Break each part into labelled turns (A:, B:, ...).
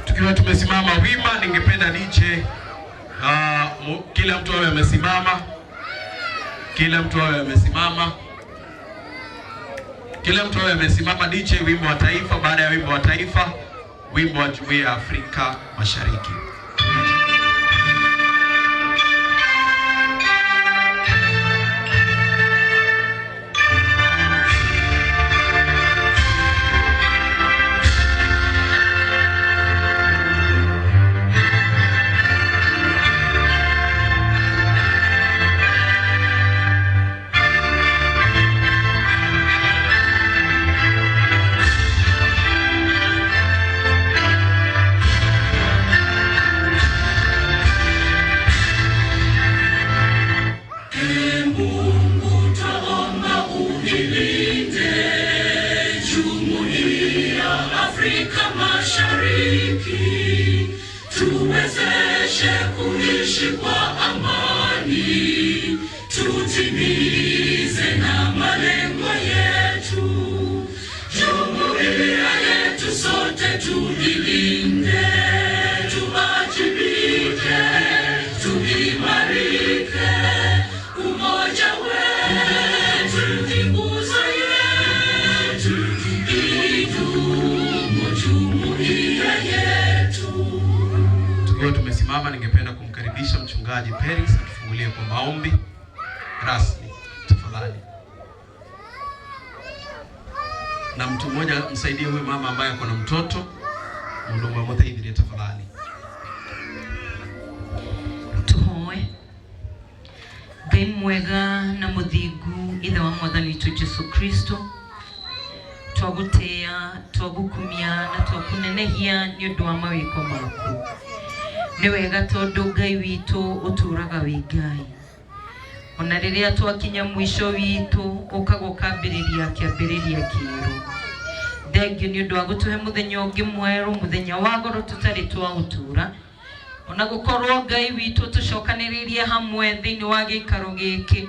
A: Tukiwa tumesimama wima, ningependa nije kila mtu awe amesimama, kila mtu awe amesimama, kila mtu awe amesimama. Nije wimbo wa taifa. Baada ya wimbo wa taifa, wimbo wa Jumuiya ya Afrika Mashariki.
B: Afrika Mashariki, tuwezeshe kuishi kwa amani, tutimize na malengo yetu. Jumuiya yetu sote tuilinde, tuwajibike, tuimarike. Umoja wetu ni nguzo yetu, idumu jumuiya.
A: Tukiwa tumesimama, ningependa kumkaribisha Mchungaji Peris atufungulie kwa maombi rasmi tafadhali. Na mtu mmoja msaidie huyu mama ambaye ako na mtoto mdomo wa muthaithirie tafadhali.
C: Tuhoe. Ngai mwega na muthingu, ithe wa Mwathani witũ Jesu Kristo, twagũtĩĩa, twagũkumia na twakũnenehia nĩ ũndũ wa mawĩko maku. Nĩ wega tondũ Ngai witũ ũtũũraga wĩ Ngai. Ona rĩrĩa twakinya mũico witũ ũkaga ũkambĩrĩria kĩambĩrĩria kĩerũ. Thengio nĩ ũndũ wa gũtũhe mũthenya ũngĩ mwerũ, mũthenya wa goro tũtarĩ twaũtũra. Ona gũkorwo Ngai witũ tũcokanĩrĩirie hamwe thĩinĩ wa gĩikaro gĩkĩ,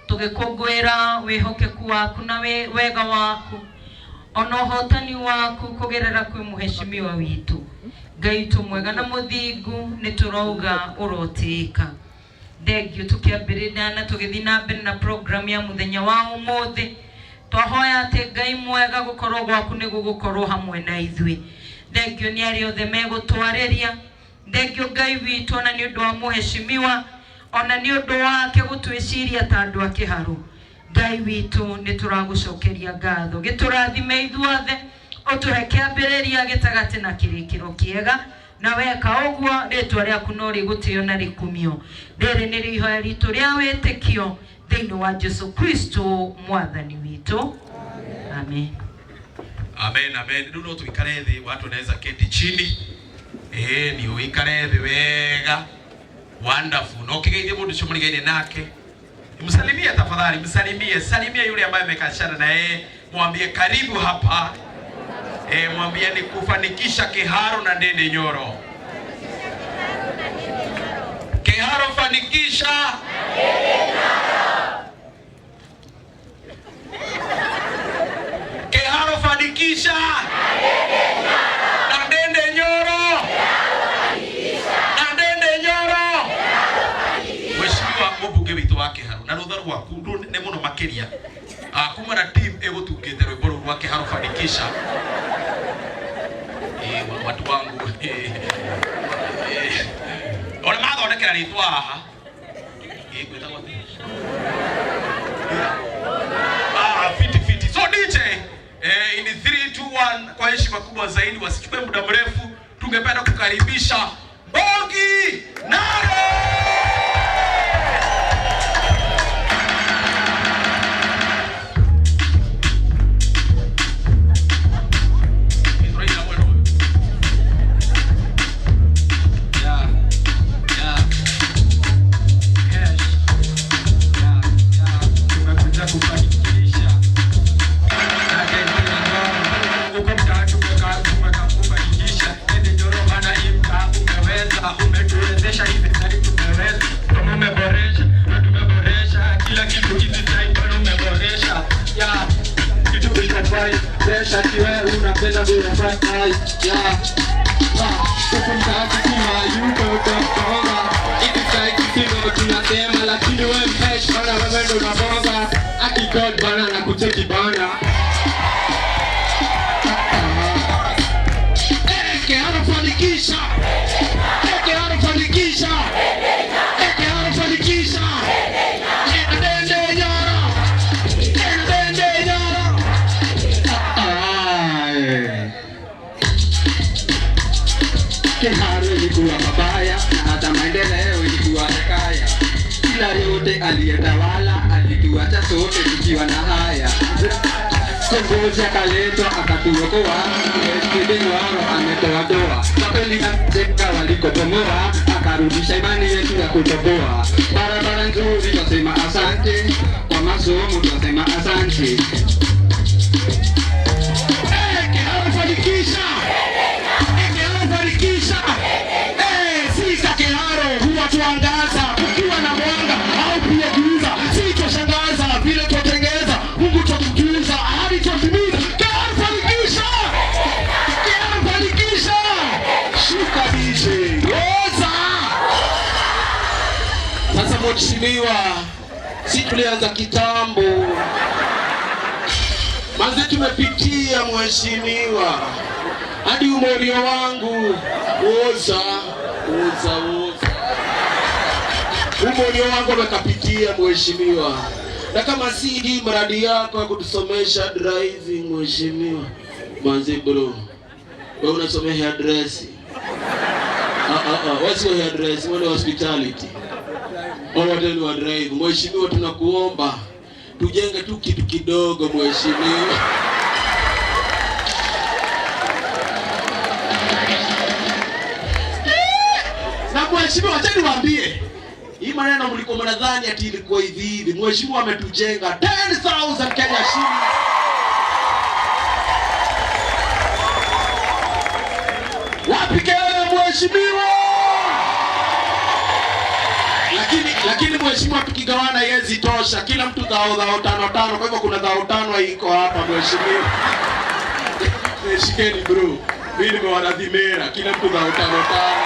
C: tũgĩkũngũĩra wĩhokeku waku na wega waku ona ũhotani waku kũgerera kwĩ mũheshimiwa witũ. Ngai witũ mwega na mũthingu, nĩ tũrauga ũrotĩĩka. Thengio tũkĩambĩrĩria na tũgĩthiĩ na mbere na program ya mũthenya wa ũmũthĩ. Twahoya atĩ Ngai mwega gũkorwo gwaku nĩ gũgũkorwo hamwe na ithuĩ. Thengio nĩ arĩa othe megũtwarĩria. Thengio Ngai witũ ona nĩ ũndũ wa mũheshimiwa, ona nĩ ũndũ wake gũtwĩciria ta andũ a kĩharũ. Ngai witũ nĩ tũragũcokeria ngatho. Gĩtũrathime ithuothe, ũtũhe kĩambĩrĩria, gĩtagatĩ na kĩrĩkĩro kĩega. Na weka ũguo rĩtwa rĩaku no rĩgũtĩo na rĩkumio. Rĩrĩ nĩrĩo ihoya ritũ rĩa wĩtĩkio thĩinĩ wa Jesu Kristo Mwathani witũ. Amen.
A: Amen, amen. Rĩu no tuikare thĩ, watu wanaweza keti chini. Ni uikare thĩ wega. Wonderful. Na ũkĩgeithia mũndũ ũcio mũrigaine nake, msalimie tafadhali, msalimie. Salimia yule ambaye amekashana na yeye, mwambie karibu hapa. Mwambie ni kufanikisha Kiharu na Ndindi Nyoro. Kiharu fanikisha. Kiharu fanikisha. Na Ndindi Nyoro. Na Ndindi Nyoro. Mheshimiwa mũmbunge witũ wa Kiharu, na rũtha rwaku rũnene mũno makĩria. Kuma na team ĩgũtungĩte rwĩmbo rũu rwa Kiharu fanikisha. Watu wangu. Ona mathondekera rĩtwa haha. Gwĩtagwo atĩa? Fiti fiti. So DJ, in 3 2 1, kwa heshima kubwa zaidi, wasichukue muda mrefu, tungependa kukaribisha Mbogi Naro.
D: Kiharu ilikuwa mabaya na hata maendeleo ilikuwa hekaya. Kila yote aliyetawala alituacha sote tukiwa na haya. Kiongozi akaletwa akatuokoa, Ndindi Nyoro ametoa doa. Kweli akajenga walikobomoa, akarudisha imani yetu ya kutoboa. Barabara nzuri twasema asante, kwa masomo twasema asante. Kiharu fanikisha! Kiharu fanikisha! Sisi Kiharu huwa tuangaza, kukiwa na mwanga au pia giza. Si twashangaza vile twatengeza, Mungu twatujuza, ahadi twatimiza. Kiharu fanikisha! Kiharu fanikisha! Shuka DJ. Oza!
E: Sasa mheshimiwa, si tulianza kitambo. Manze tumepitia mheshimiwa. Hadi umorio wangu. Oza, Uza uza. Umonio wangu amekapitia mheshimiwa, na kama si hii mradi yako ya kutusomesha driving mheshimiwa. Manzi bro, wewe unasomea hairdressing. Ah ah ah, wewe sio hairdressing, wewe ni hospitality. Wote ni wa drive. Mheshimiwa, tunakuomba tujenge tu kitu kidogo mheshimiwa. Na mheshimiwa, acha niwaambie hii maneno mlikuwa mnadhani ati ilikuwa hivi hivi. Mheshimiwa ametujenga 10,000 Kenya shillings. Wapi kelele mheshimiwa? Lakini mheshimiwa, tukigawana haiwezi tosha, kila mtu dhao dhao tano tano. Kwa hivyo kuna dhao tano iko hapa mheshimiwa. Shikeni bro, mimi nimewaradhimera kila mtu dhao tano tano.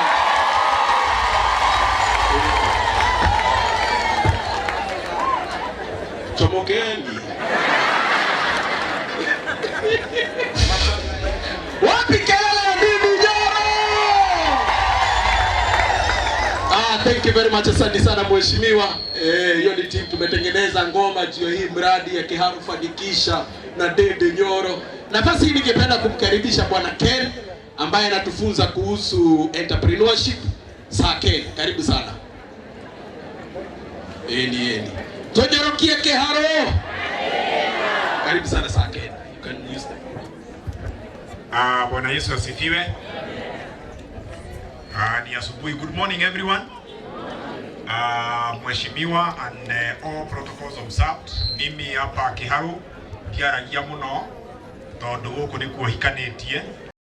E: Chomokeni. Wapi kelele ya Ndindi Nyoro? Ah, thank you very much, asante sana mheshimiwa. Hiyo ni team tumetengeneza ngoma juu ya hii mradi ya Kiharu Fanikisha na Ndindi Nyoro. Nafasi hii ningependa kumkaribisha Bwana Ken ambaye anatufunza kuhusu entrepreneurship. Sir Ken, karibu sana. Eni eni. Tonyorokie Kiharu. Karibu sana Sir Ken. You can use them.
F: Bwana Yesu asifiwe. Ni asubuhi. Good morning everyone. Mheshimiwa and all protocols observed. Mimi hapa Kiharu kiaragia muno tondu guku nikuo hikanĩtie.